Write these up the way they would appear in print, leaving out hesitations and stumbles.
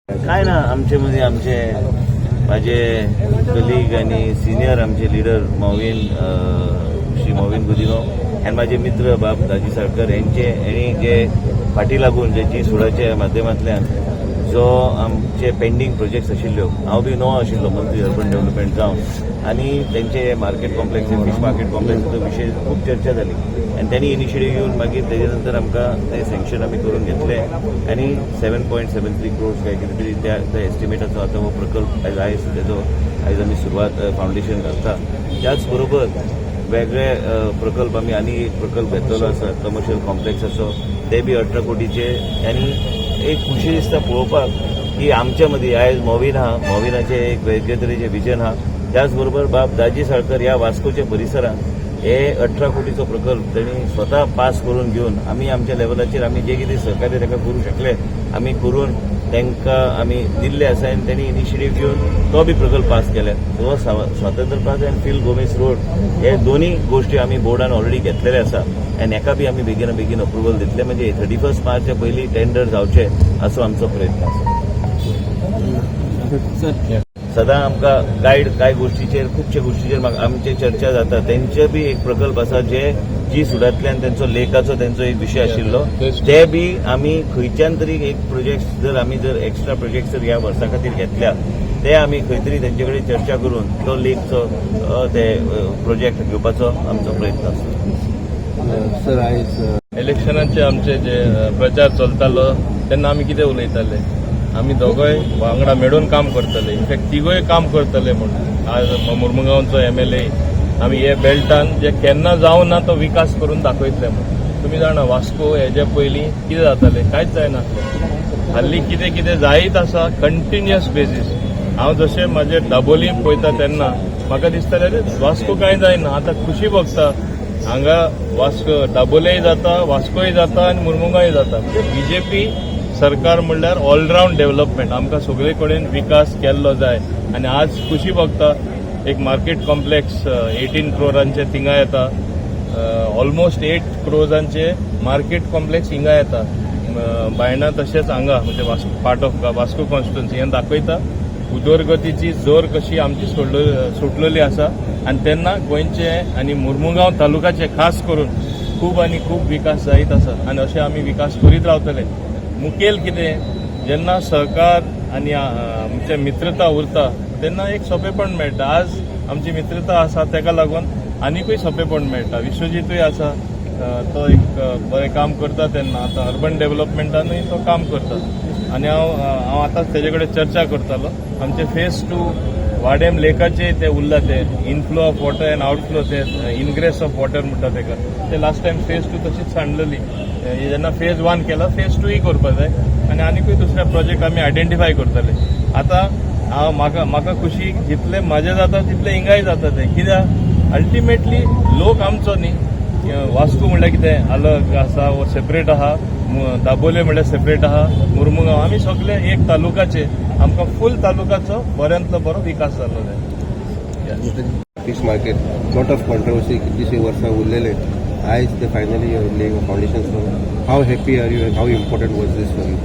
काय ना, आमचे मदीं आमचे म्हाजे कलीग आनी सिनियर आमचे लिडर मॉवीन, श्री मॉवीन गुदिन्हो आनी म्हाजे मित्र बाब दाजी साळकर हेंचे हेणी जे फाटी लागून जे जी सुडाच्या माध्यमांतल्यान जो आमचे पेंडींग प्रोजेक्ट्स आशिल्ल्यो, हांव बी नवो आशिल्लो मंत्री अर्बन डेव्हलपमेंट जावन आनी तेंचे मार्केट कॉम्प्लेक्स, फिश मार्केट कॉम्प्लेक्साचो विशय खूब चर्चा जाली आनी त्यांनी इनिशिएटीव घेवन मागीर तेजे नंतर आमकां ते सँक्शन आमी करून घेतले आनी 7.73 क्रोर्स काय कितें तरी त्या त्या एस्टिमेटाचो आतां हो प्रकल्प आयज आयज तेजो आयज आमी सुरवात, फावंडेशन घालता. त्याच बरोबर वेगळे प्रकल्प आमी आनी एक प्रकल्प घेतलेलो आसा कमर्शियल कॉम्प्लेक्साचो, ते बी 18 कोटीचे. आनी एक खुशी दिसता पळोवपाक की आमच्या मदीं आयज मॉवीन आहा, मॉविनाचें एक वेगळे तरेचें विजन आहा. त्याच बरोबर बाब दाजी साळकर ह्या वास्कोच्या परिसरात हे 18 कोटीचो प्रकल्प त्यांनी स्वतः पास करून घेवन आमी आमच्या लेवलाचेर आमी जे कितें सहकार्य ताका करूं शकले, आमी करून तांकां आमी दिल्ले आसा आनी त्यांनी इनिशिएटीव घेवन तो बी प्रकल्प पास केले. सो स्वातंत्र्य पार्क आनी फिल गोमेस रोड हे दोन्ही गोष्टी आमी बोर्डान ऑलरेडी घेतलेले आसा आनी हेका बी आमी बेगीन बेगीन अप्रुवल दितले, म्हणजे 31 मार्चच्या पयलीं टेंडर जावचे असो आमचो प्रयत्न आसा. सदां आमकां गायड कांय गोष्टीचेर, खुबशे गोष्टीचेर म्हाका आमचे चर्चा जाता. तेंचे बी एक प्रकल्प आसा जे जी सुडांतल्यान तेंचो लेकाचो तेंचो एक विशय आशिल्लो, ते बी आमी खंयच्यान तरी एक प्रोजेक्ट जर आमी जर एक्स्ट्रा प्रोजेक्ट जर ह्या वर्सा खातीर घेतल्या, ते आमी खंय तरी तेंचे कडेन चर्चा करून तो लेकचो ते प्रोजेक्ट घेवपाचो आमचो प्रयत्न आसा. सर, आयज इलेक्शनाचे आमचे जे प्रचार चलतालो तेन्ना आमी कितें उलयताले? आमी दोगोय वांगडा मेळून काम करतले, इनफॅक्ट तिगूय काम करतले म्हूण. आज मुर्मुगांवचो एमएलए, आमी हे बेल्टान जे केन्ना जावना तो विकास करून दाखयतले म्हूण. तुमी जाणा, वास्को हेजे पयलीं कितें जातालें? कांयच जायनासलें. हाल्ली कितें कितें जायत आसा कंटिन्युअस बेजीस. हांव जशें म्हाजे दाबोली पळयता तेन्ना म्हाका दिसतालें, अरे, वास्को कांय जायना. आतां खुशी भोगता, हांगा वास्को दाबोलेय जाता, वास्कोय जाता आनी मुर्मुगांय जाता. म्हणजे बीजेपी सरकार म्हणल्यार ऑलरावंड डेव्हलपमेंट. आमकां सगळे कडेन विकास केल्लो जाय आनी आज खुशी भोगता, एक मार्केट कॉम्प्लेक्स 18 क्रोरांचे थिंगा येता, ऑलमोस्ट 8 क्रोजांचे मार्केट कॉम्प्लेक्स हिंगा येता बायणा, तशेंच हांगा म्हणजे Vasco, part of Vasco constituency. हें दाखयता उदरगतीची जोर कशी आमची सुटलेली आसा आनी तेन्ना गोंयचे आनी मुर्मुगांव तालुकाचे खास करून खूब आनी खूब विकास जायत आसा आनी अशें आमी विकास करीत रावतले. मुखेल कितें, जेन्ना सहकार आनी आमचे मित्रता उरता तेन्ना एक सोंपेपण मेळटा. आज आमची मित्रता आसा, तेका लागून आनिकूय सोंपेपण मेळटा. विश्वजीतूय आसा, तो एक बरें काम करता. तेन्ना आतां अर्बन डेव्हलपमेंटानूय तो काम करता आनी हांव आतांच तेजे कडेन चर्चा करतालो. आमचे फेज टू वाडेम लेकाचे ते उरला, ते inflow of water and outflow, ते इनग्रेस ऑफ वॉटर म्हणटा तेका, ते लास्ट टायम फेज टू तशीच सांडलेली. जेन्ना फेज वन केला, फेज टूय करपा जाय आनी आनिकूय दुसरे प्रोजेक्ट आमी आयडेंटिफाय करतले. आतां हांव म्हाका खुशी, जितले म्हजे जाता तितले हिंगाय जाता. ते कित्याक अल्टिमेटली लोक आमचो न्ही. वास्को म्हणल्यार कितें अलग आसा वो सेपरेट आहा, दाबोले म्हणल्यार सेपरेट आहा, मुर्मुगांव, आमी सगळे एक तालुकाचे. आमकां फूल तालुकाचो बऱ्यांतलो बरो विकास जाल्लो जाय. Fish market, lot of controversy, कितलीशीं वर्सां उरलेले, आयज ते finally laying foundation stone. How happy are you and how important was this for you?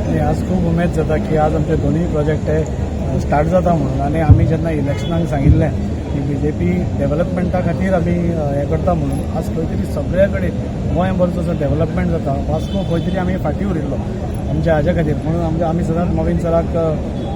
आनी आज खूब उमेद जाता की आज आमचे दोनूय प्रोजेक्ट हे स्टार्ट जाता म्हणून. आनी आमी जेन्ना इलेक्शनाक सांगिल्लें की बीजेपी डेव्हलपमेंटा खातीर आमी हें करता म्हणून, आज खंय तरी सगळे कडेन गोंयभर जसो डेव्हलपमेंट जाता, वास्को खंय तरी आमी फाटीं उरिल्लो आमच्या हाज्या खातीर. म्हणून आमच्या आमी सदांच मॉवीन सराक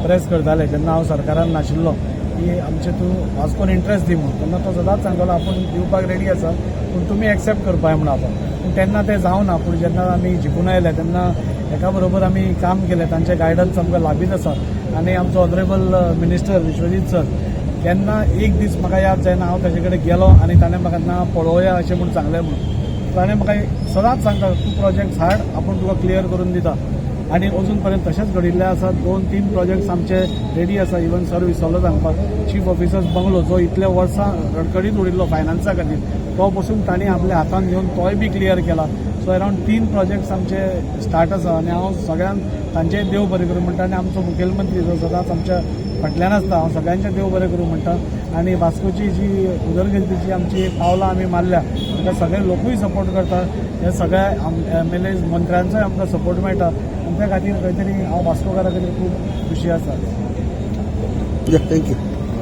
प्रेस करताले, जेन्ना हांव सरकारान नाशिल्लो, की आमचे तूं वास्कोन इंट्रस्ट दी म्हणून. तेन्ना तो सदांच सांगतालो, आपूण दिवपाक रेडी आसा, पूण तुमी एक्सेप्ट करपा म्हणून आपण. पूण तेन्ना तें जावना. पूण जेन्ना आमी जिखून आयले तेन्ना एका बरोबर आमी काम केलें. तांचें गायडन्स आमकां लाबीत आसा. आनी आमचो ऑनरेबल मिनिस्टर विश्वजीत सर, केन्ना एक दीस म्हाका याद जायना हांव ताजे कडेन गेलो आनी ताणें म्हाका ना पळोवया अशें म्हूण सांगलें म्हणून. ताणें म्हाका सदांच सांगता, तूं प्रोजेक्ट हाड, आपूण तुका क्लियर करून दिता. आनी अजून पर्यंत तशेंच घडिल्लें आसा. दोन तीन प्रोजेक्ट्स आमचे रेडी आसा. इवन सर विसरलो सांगपाक, चीफ ऑफिसर्स बंगलो जो इतले वर्सां रडकडीत उरिल्लो फायनान्सा खातीर, तो पसून तांणी आपल्या हातान घेवन तोय बी क्लियर केला. सो अरावंड तीन प्रोजेक्ट्स आमचे स्टार्ट आसा. आनी हांव सगळ्यांक तांचेय देव बरें करूं म्हणटा आनी आमचो मुखेलमंत्री जो सदांच आमच्या फाटल्यान आसता, हांव सगळ्यांचें देव बरें करूं म्हणटा. आनी वास्कोची जी उदरगतीची आमची पावलां आमी मारल्या, ताका सगळे लोकूय सपोर्ट करता. हे सगळ्या एमएलए, मंत्र्यांचोय आमकां सपोर्ट मेळटा. आनी त्या खातीर खंय तरी हांव वास्कोकारा खातीर खूब खुशी आसा. Thank you.